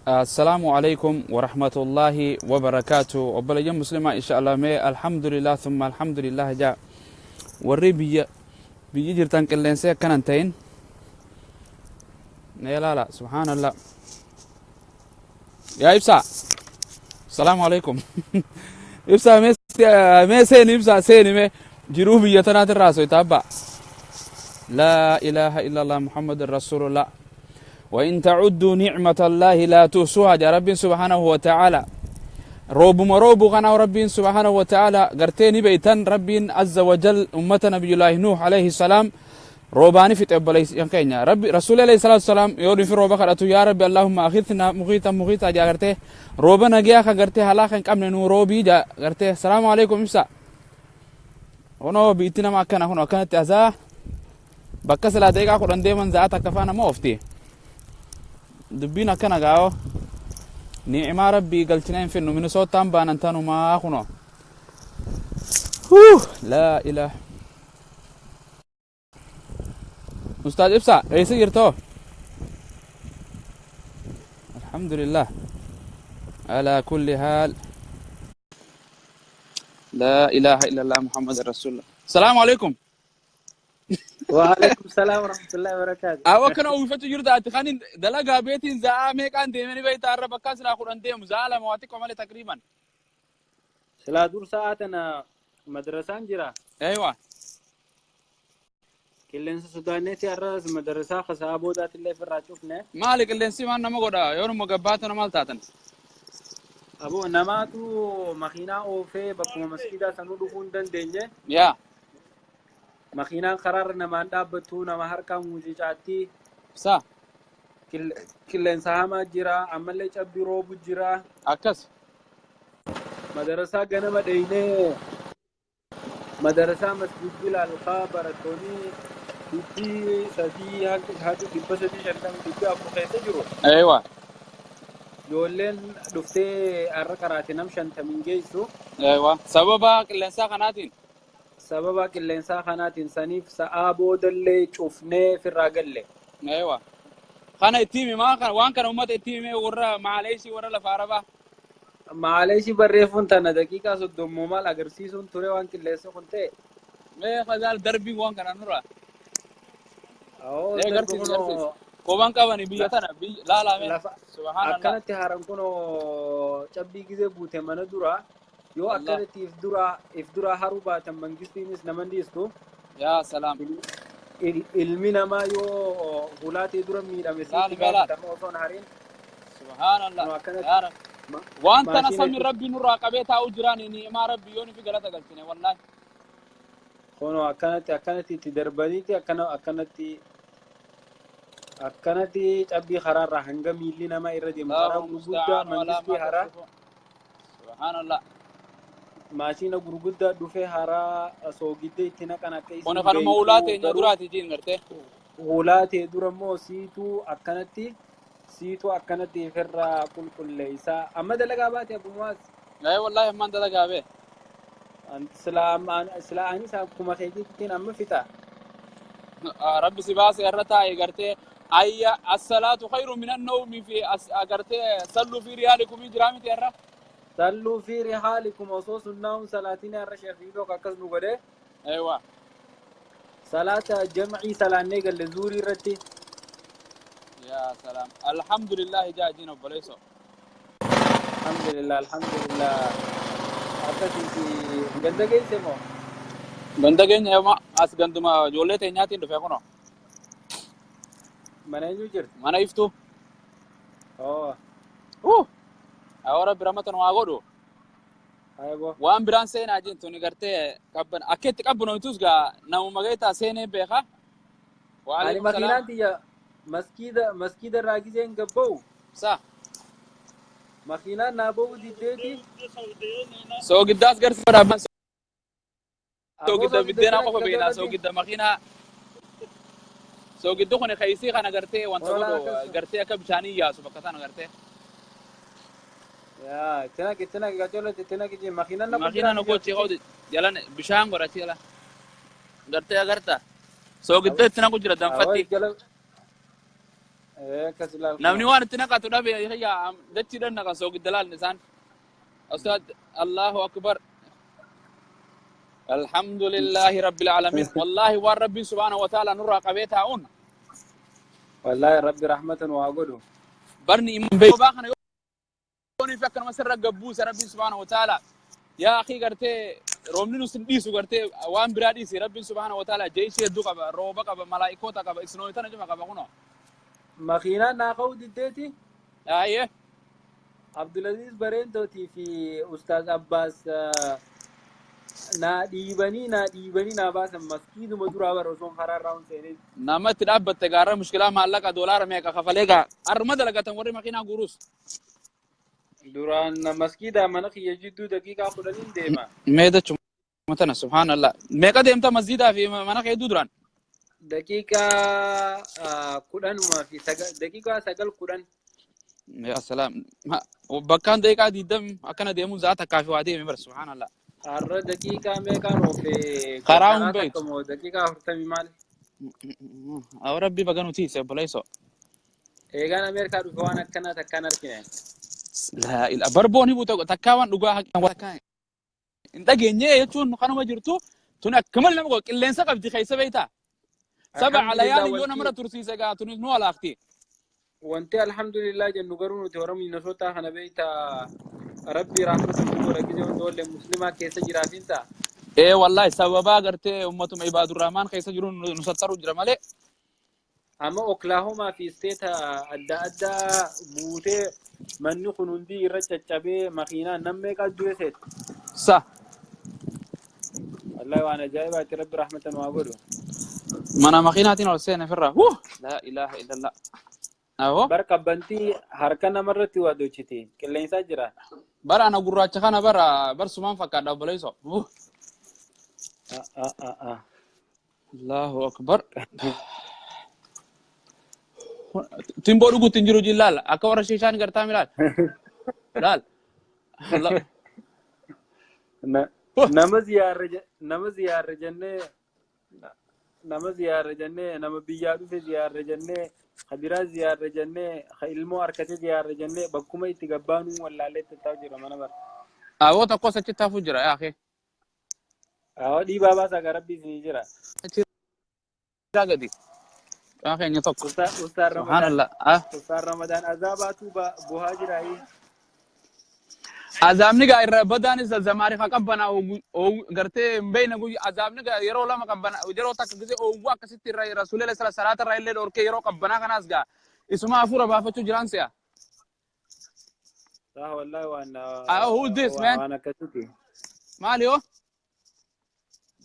Assalaamu alaikum warahmatullaahi wabarakaatu. Obboleeyyan muslimaa, insha Allah, mee alhamdulillah thumma alhamdulillah jaa. Warri biyya biyyi jirtan qilleensee akkanan ta'in mee ilaala. Subhaanallah. Yaa Ibsaa, assalaamu alaikum. Ibsaa, mee seeni. Ibsaa, seeni. Mee jiruu biyya tanaatirraa soyta abbaa. Laa ilaaha illallah, Muhammadun rasuulullah. وإن تعدوا نعمة الله لا تحصوها جا رب سبحانه وتعالى. روب روب غنا رب سبحانه وتعالى غرتيني بيتن رب عز وجل أمة نبي الله نوح عليه السلام روباني في تقبل ينكينيا ربي. رسول عليه الصلاة والسلام يقول في روبا قرأتو: يا ربي، اللهم أغثنا مغيثا مغيثا جا. غرتي روبا نجيا غرتي هلاك قمنا نو روبي جا غرتي. السلام عليكم إمسا. هنا بيتنا ما كان هنا كانت أزا bakka silaa daqiiqaa 10 deeman za'a takka faana ma oofti. Dubbiin akkana gaa'o, ni'imaa rabbii galchina hin finnu. Minisootaan baanan tanumaa kuno. Laa ilaha. Ustaaz Ibsaa, eessa jirtoo? Alhamdulillah ala kulli haal. Laa ilaaha illallah, Muhammad rasulullah. Salaamu alaikum. وعليكم السلام ورحمة الله وبركاته. Awa, akkana uwwifachuu jirta ati. Kanin dalagaa beetiin za'aa meeqaan deemanii beektaa? Irra bakka silaa 10 deemu za'a 2 waa xiqqoo malee takriiban. Silaa dur sa'aa tana madrasaan jira. Eeywa. Qilleensa sodaanneeti har'as madrasaa kasaa boodaatillee ofirraa cufne. Maali qilleensi waan nama godha? Yoonuma gabbaatana maal taatan? Aboo, namaatu makiinaa oofee bakkuma maskiidaa sanuu dhufuu hin dandeenye. Yaa. Makiinaan karaarra namaan dhaabbattu, nama harkaa muuzicaatti. Sa. Qilleensa hamaa jira, ammallee cabbii roobu jira. Akkas. Madarasaa ganama dheeynee, madarasaa Masjid Bilaal kaa barattoonni 300 haga 350, 400 keessa jiru. Eeywa. Ijoolleen dhuftee har'a qaraate nam 50 geessu. Eeywa. Sababa qilleensaa kanaatiin. Sababa qilleensaa kanaatiin saniif sa'aa boodallee cufnee firraa galle. Eeywa. Kana itti himi maa kana waan kana uummata itti himee, warra maaleeshii, warra lafa arabaa. Maaleeshii barreeffuun tana daqiiqaa 30 maal agarsiisuun ture waan qilleensa kun ta'e. Mee kazaal darbii waan kana nurra. Awoo. Ee. Darbi. Garsiisi, garsiisi. Kunoo. Koban qabani biyya tana biyya laalame. Lafa Subhaanallah. akkanatti haran kunoo cabbii gizee buute mana dura yoo Allah. akkanatti if dura haruu baatan mangistiinis nama dhiistu. Yaa salaam. Ilmi namaa yoo hulaatee dura miidhame Laali sitti mee laal. gaafatama osoo hin harin. Subhaanallah. Kunoo akkanatti Yaa Rabbi. Waan tana maashiina sabni itti rabbi nurraa qabee taa'u jiraan ni'imaa rabbi yoo nufi galata galchine wallaahi. Kunoo akkanatti itti darbaniiti akkana akkanatti cabbii karaarraa hanga miilli namaa irra deemu karaa Allahu gurguddaa musta'aanu alaa mangistii maa haraa tasifuun. Subhaanallah. Maashina gurguddaa dhufee haraa soogidda itti naqan akka Kun isin kanuma beeytu ulaa teenya garuu duraati jiin gartee. Hulaa ta'e dura immoo siituu akkanatti ofirraa qulqulleessaa. Amma dalagaa baate, Abumaas? Ee wallaahi, ammaan dalagaa bee. Silaa anis akkuma keetiittiin amma fixa. Rabbi si baase irra taa'e gartee. Ayya, as-salaatu khayru min an-nawmi fi as gartee salluu fi riyaalikum jiraa miti irra. صلوا في رحالكم osoo sunnaa'uun salaatiin har'a sheekii tokko akkas nu godhe. Eewa. Salaata jam'ii salaannee galle zuurii irratti. Yaa salaam. Alhamdulillah jaajiin obboleessoo. Alhamdulillah, alhamdulillah. Akkasiiti ganda geesse moo? Ganda keenya yooma as ganduma ijoollee teenyaatiin dhufe kunoo. Mana eenyu jirti? Mana iftuu. Oo. Awwa, rabbi ramatan waa godhu. Aybo. Waan biraan seenaa jirtu ni gartee qabban akka itti qabbanoytus gaa namuma geetaa seenee beeka. Ani Waalaikum salaam. Makiinaan tiyya maskiida irraa giseen gabba'u Sa. makiinaan naa ba'uu diddeeti. Soogiddaas garsiisa dhaabban. Aboo. Soogidda Soogidda biddeenaa bira qofa beeknaa. gajalatti. Soogidda makiinaa soogiddi kun kaysii kana gartee wanta Hoolaa godhu akkas. Gartee akka bishaanii yaasu bakka sana gartee. Yaa itti naqi, gajalatti itti naqi, makiinaan na Makiinaa jiraa. na gochi qawdi jalan bishaan godhachi jala gartee agarta soogidda itti naqu jira Awwa. Danfatti. Jala. Akkas ilaal Namni kunoo. waan itti naqatu dhabe yaa dachiidhaan naqan soogidda laalni isaan. Ustaad, Allahu akbar. Alhamdulillahi rabbil alamin. Wallahi waan Rabbiin subhaanahu wa ta'ala nurraa qabee taa'uun Wallaahi Rabbi rahmatan waa godhu. Barni immoo beeku kana yoonii fi akkanuma sirra gabbuuse Rabbiin subhaanahu wa ta'ala. Yaa akii, gartee roobni nus hin dhiisu, gartee waan biraa dhiisi. Rabbiin subhaanahu wa ta'ala jeeshii hedduu qaba, rooba qaba, malaa'ikoota qaba, isnoota cima qaba kunoo. Makiinaan naa ka'uu diddeeti. Ayyee. Abdulaziz Bareentootii fi Ustaaz Abbaas naa dhiibanii, naa dhiibanii naa baasan maskiiduma duraa bara osoon karaa irraa hin seenin. Nama itti dhaabbatte gaarra mushkilaa maallaqa doolaara meeqa kafalee gaa har'uma dalagatan warri makiinaa guuruus. Duraan maskiidaa mana kiyya jidduu daqiiqaa 10n deema. Mee dachuma tana, subhaanallah. Meeqa deemta masjiidaa fi mana kee hedduu duraan? Daqiiqaa 10 fi 9, daqiiqaa 9, 10. Yaa salaam. Bakkaan daqiiqaa 20 akkana deemuun za'a takkaa fi waa deeme bara, subhaanallah. Har'a daqiiqaa meeqaan oofee? Karaa hin karaa beektu. Takka moo daqiiqaa 40 maal? Awwa, Rabbi baga nuti tiise, obboleessoo. Eegaan Ameerikaa dhufe waan akkanaa takkaan argine. Laa ilaa barboon hibu tokko takkaa waan dhugaa haqaan takkaa hin dhageenye jechuun kanuma jirtu tun akka malee nama godha, qilleensa qabdi keessa beektaa. Saba Alhamdulillah. alayaan yoo Wanti namarra tursiise gaa tunis nu alaakti. Wanti alhamdulillah jennu garuu nuti warra Minnesota kana beektaa, Rabbi rahmata nu godha gisee hunda wallee muslimaa keessa jiraatin ta'a. Ee wallahi, sababaa gartee ummatuma Ibaadurrahmaan keessa jiru nu sattaru jira malee. Amma Oklahoma fi state adda addaa buutee manni kun hundi irra caccabee makiinaan nam meeqa du'e seet. Sa. Wallahi waan ajaa'ibaati, Rabbi rahmata nu haa godhu. Mana makiinaatiin ol seene firra. Wuh! Laa ilaaha illallah. Awoo. Bar qabbantii harka namarratti waa dochiti qilleensaa jira. Bara ana gurraacha kana bara barsumaan fakkaadha, obboleessoo. Wuh! Ah, ah, ah, ah. Allahu akbar. Timboo dhuguutti hin jiru jillaal. Akka warra shiishaan gartaa milaal. Laal. Huh. Nama ziyaarra jennee, nama ziyaarra jennee, nama biyyaa dhufe ziyaarra jennee, ka biraa ziyaarra jennee, ka ilmoo harkate ziyaarra jennee, bakkuma itti gabbaanuu wallaallee tattaa'u jira mana bara. Awoo, tokkos achitti hafu jira yaa akhi. Awwa, dhiibaa baasaa gaa, Rabbi isinii jira. Achirraa gadi. Yaa keenya tokko. Ustaan Ramadaan Subhaanallah. Ah. Ustaan Ramadaan azaabaatu buhaa jiraayi. Azaabni gaa irra badaanis zamaarifa qabbanaa gartee hin beekne guyya azaabni gaa yeroo lama qabbana, yeroo takka gisee oowwuu akkasitti irra rasuulila salaata irraa illee dhorkee, yeroo qabbanaa kanaas gaa isuma hafuura baafachuu jiraan si'a. Saha, wallahi waan Ah, who this man? waan akkasiiti. Maali yoo?